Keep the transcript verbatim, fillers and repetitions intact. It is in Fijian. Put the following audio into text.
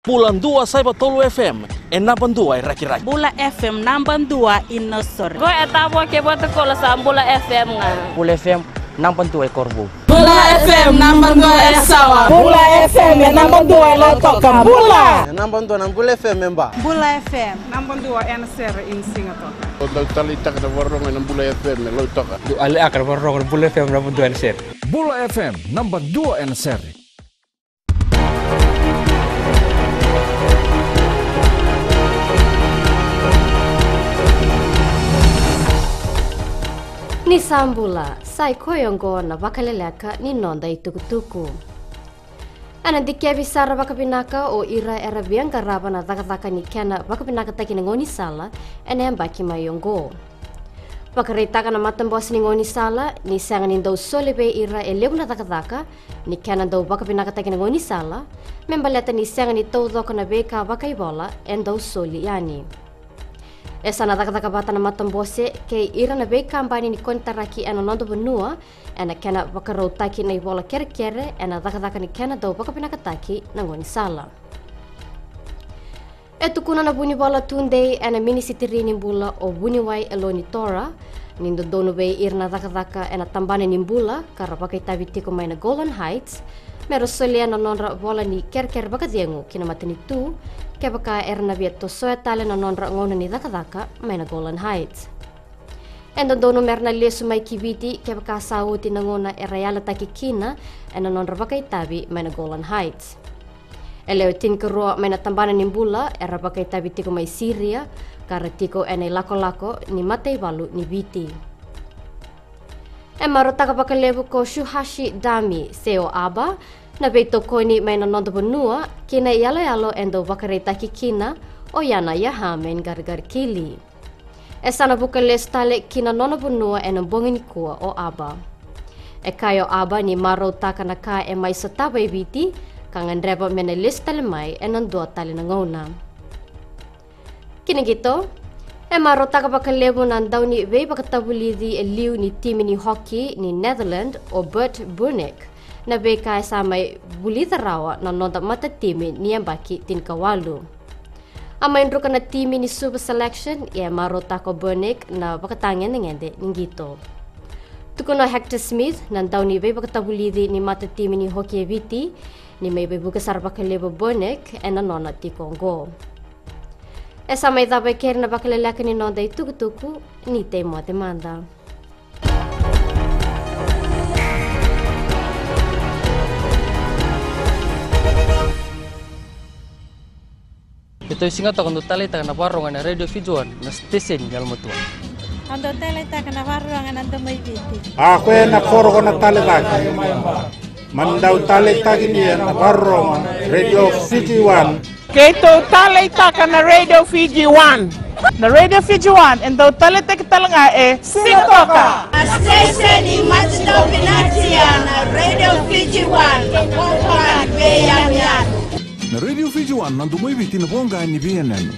Bula dua saiva tolu F M, e naba dua e Rakiraki. Bula F M naba dua i Nausori. Ko e Tavua kei Vatukoula sa Bula F M ga. Bula F M naba dua e Korovou. Bula F M naba dua e Sawa. Bula F M e naba dua e Lautoka. Bula. E naba dua na Bula F M e Ba. Bula F M naba dua ena sere i Sigatoka. Au dau taleitaka na vakarorogo ena Bula F M e Lautoka. Dau taleitaka na vakarorogo ena Bula F M naba dua ena sere. Bula F M naba dua ena sere. Ni sa bula, sa i koya oqo na vakaleleka ni noda itukutuku. Ena dikevi sara vakavinaka o ira era via qarava na cakacaka ni kena vakavinakataki na gaunisala ena yabaki mai oqo. Vakaraitaka na matabose ni gaunisala ni sega ni dau soli vei ira e levu na cakacaka ni kena dau vakavinakataki na gaunisala, me baleta ni sega ni taucoko na veika vakaivola e dau soli yani. E sa na cakacaka vata na matabose kei ira na veikabani ni konitaraki ena noda vanua ena kena vakarautaki na ivola kerekere ena cakacaka ni kena dau vakavinakataki na gaunisala. E tukuna na vunivola tudei ena minisitiri ni bula o Vuniwai Eloni Tora ni dodonu vei ira na cakacaka ena tabana ni bula ka ra vakaitavi tiko mai na Golan Heights me ra solia na nodra vola ni kerekere vakacegu ki na matanitu kevaka era na via tosoya tale na nodra gauna ni cakacaka mai na Golan Heights. E dodonu me ra na lesu mai ki Viti kevaka sa oti na gauna era yalataki kina ena nodra vakaitavi mai na Golan Heights. E lewe tinikarua mai na tabana ni bula era vakaitavi tiko mai Siria ka ra tiko ena ilakolako ni mataivalu ni Viti. E marautaka vakalevu ko Shuhashi Dami se o Aba na veitokoni mai na noda vanua ki na iyaloyalo e dau vakaraitaki kina o Yana Yahamen Garigarikili. E sa na vuka lesu tale ki na nona vanua ena bogi nikua o Aba. E kaya o Aba ni marautaka na ka e mai sotava e Viti ka gadreva me na lesu tale mai ena dua tale na gauna. Ki na qito, e marautaka vakalevu na dauniveivakatavulici e liu ni timi ni hoki ni Netherlands o Bert Brunek na veika e sa mai vulica rawa na noda matatimi ni yabaki tinikawalu. A mai druka na timi ni Suva Selection, ia e marautaka o Brunek na vakatagedegede ni qito. Tukuna o Hector Smith na dauniveivakatavulici ni matatimi ni hoki e Viti ni mai veivuke sara vakalevu o Brunek ena nona tiko oqo. E sa mai cava e keri na vakaleleka ni noda itukutuku, ni tei moce mada. Keitou Sigatoka dau taleitaka na vakarorogo ena Radio Fiji One, na siteseni yalomatua. Au dau taleitaka na vakarorogo ena Domoiviti. A koya na koro ko na tale cake. Mani dau taleitaki ni ena vakarorogo Radio Fiji One. Keitou taleitaka na Radio Fiji One. Na Radio Fiji One e dau taleitaki tale ga e Sigatoka. Na siteseni matidau vinaka na Radio Fiji One, na kokoga ni veiyanuyanu. Na Radio Fiji One, na Domoiviti, na voqa ni veiyanuyanu.